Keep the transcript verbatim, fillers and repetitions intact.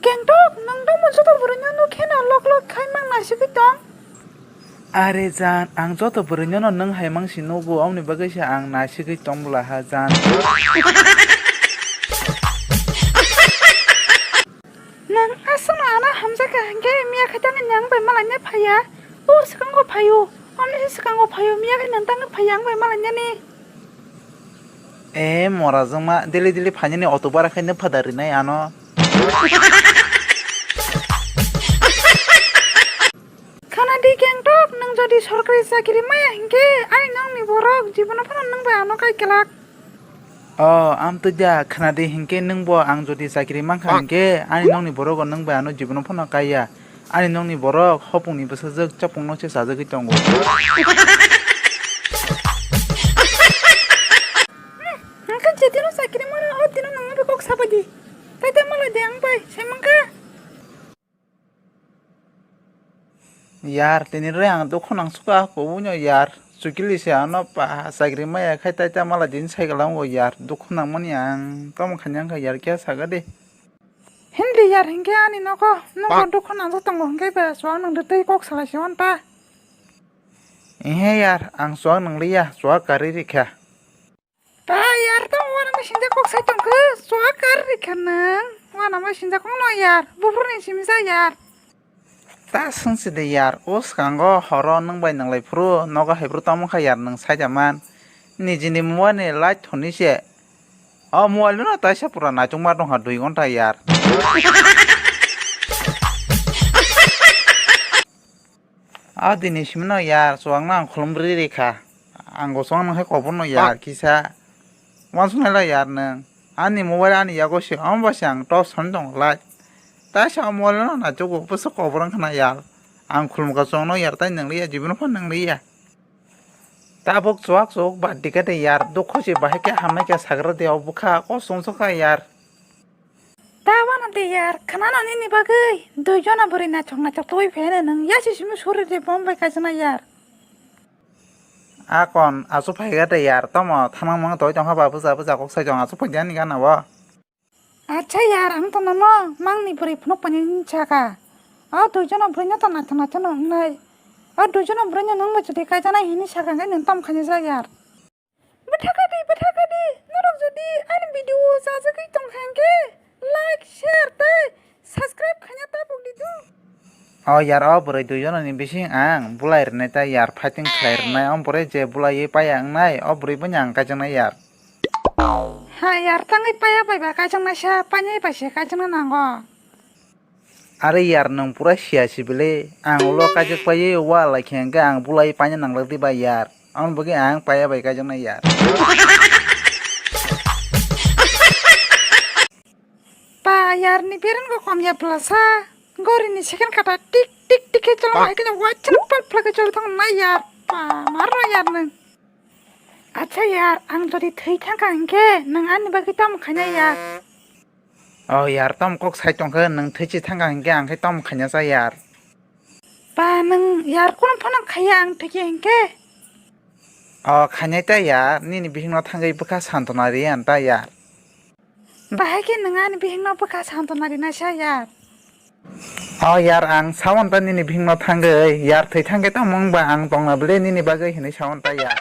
Kengtok, nwng tongmo joto bwrwino nukhe no lok lok khai mang naisugwi tong. Are jan, ang joto bwrwino no nwng hai mang si nugo, omni bagwi se ang naisugwi tong bwla ha jan. Nwng aswkno ano hamjakha hinkhe miya khe tangwi nwng bai malaina phaiya. Ur swkango phaio, omni se swkango phaio, miya khe nwng tangwi phaiya ang bai malainani. E mora jwngma daily daily phainani auto bara khe nw phada rinai ano. Khana di Gangtok, nwng jodi sorkari chakiri maya hinkhe ani nokni borok jibono phano nwng bai ano kai kelak. O, amtwi da, khna di hinkhe nwng bo ang jodi chakiri mankha hinkhe ani nokni borok o nwng bai ano jibono phano kaiya. Ani nokni borok hopungni bwsajwk chapungno se chajagwi tongo. Hinkhe jedino chakiri mano o dino nwng bai kok sabai di. Tai tai malai de ang bai, sai mankha. Yar, tini re ang dukhu nang suka kubunyo yar. Chukili se ano pa chakri maya khai tai ta mala din cycle ang o yar. Dukhu nang mani ang tamo khanyang kha yar kya saga de. Hindi yar hinkhe ani noko noko dukhu nang tongo hinkhe ba suang nang de tei kok salai se on ta. Ehe yar, ang suang nang liya, suak kari rikha. Ta yar tamo wana masinja kok sai tongkhe, chua kar rikha nang. Wana masinja kok no yar, buphuru ni simisa yar. Ta swngsi de yar, o swkango horo nwng bai nwnglai phuru, nogo hai phuru tamo kha yar nwng sai da man. Nijini mobile ni light thoni se. O mobile no taisa pura naichuk ma tongkha dui ghonta yar. A dini simino yar, chuwakno ang khulum riri kha. Ang bo chuwakno hai kobor no yar kisa. Wansuk naila yar nwng. Ani mobile ani yago se, omo bai se ang top soni tong lai. Tai sa o mobile no naichugo, bwswk kobor wngkha na yar. Ang khulum kha chuwakno yar, tai nang liya, jibono phan nang liya. Tabuk chuwak chuwak ba dikha de yar, dukhu se bahai khe hamnai khe sagra de o bwkha, kosong sokha yar. Ta wano de yar, khwnano nini bagwi dui jona bwrwi naithok naithok twi pheno nwng yasi simi suri de bom bai kaisa na yar. Akon achu phaiga de yar, tomo thanang mang toi tongkha ba bwsa bwsa kok sai tong achu phaiga ni gana bo. Acha yar, ang to nono mangni bwrwi phunuk paini hinwi saka. O dui jona bwrwino to naithok naithok no wngnai. O dui jona bwrwino nwng bai chwtwi kaijana hinwi saka hwnkhe nwng tamo khainai sa yar. Bwthakadi, bwthakadi, norok jodi ani video o chajagwi tongkha hwnkhe like, share tei subscribe khaina tabuk di do. O yar, o bwrwi dui jonani bising ang bulai rwnai ta yar, fighting khlai rwnai, o bwrwi je bulaiwi paya wngnai, o bwrwi bwni ang kaijaknai yar. Ha yar, tangwi paya bai ba kaijaknaisa, painai bai se kaijakna nango. Are yar, nwng pura siya sibile. Ang ulo kaijak paiwi wa lai khe hwnkhe ang bulai paina nanglak di ba yar. Aboni bagwi ang paya bai kaijaknai yar. Pa yar ni bereng rok kom ya plasa. Gori ni second kata tik tik tik khe cholo hai khe wachang pal pal khe cholo thang nai yar. Pa mar no yar nwng. Acha yar, ang jodi thwi thangkha hwnkhe nwng ani bagwi tamo khainai yar? O yar, tamo kok sai tongkhe, nwng thwichi thangkha hwnkhe ang khe tamo khaina cha yar? Ba nwng yar, kunu phano khaiya ang thwikhe hwnkhe? O khainai ta yar, nini bihikno thangwi bwkha santona ri ang ta yar. Bahai khe nwng ani bihikno bwkha santona rina sa yar? O yar, ang sawan ta nini bihikno thangwi, yar thwi thangkhe tamo wngba ang tongna bwle nini bagwi hinwi sawan ta yar.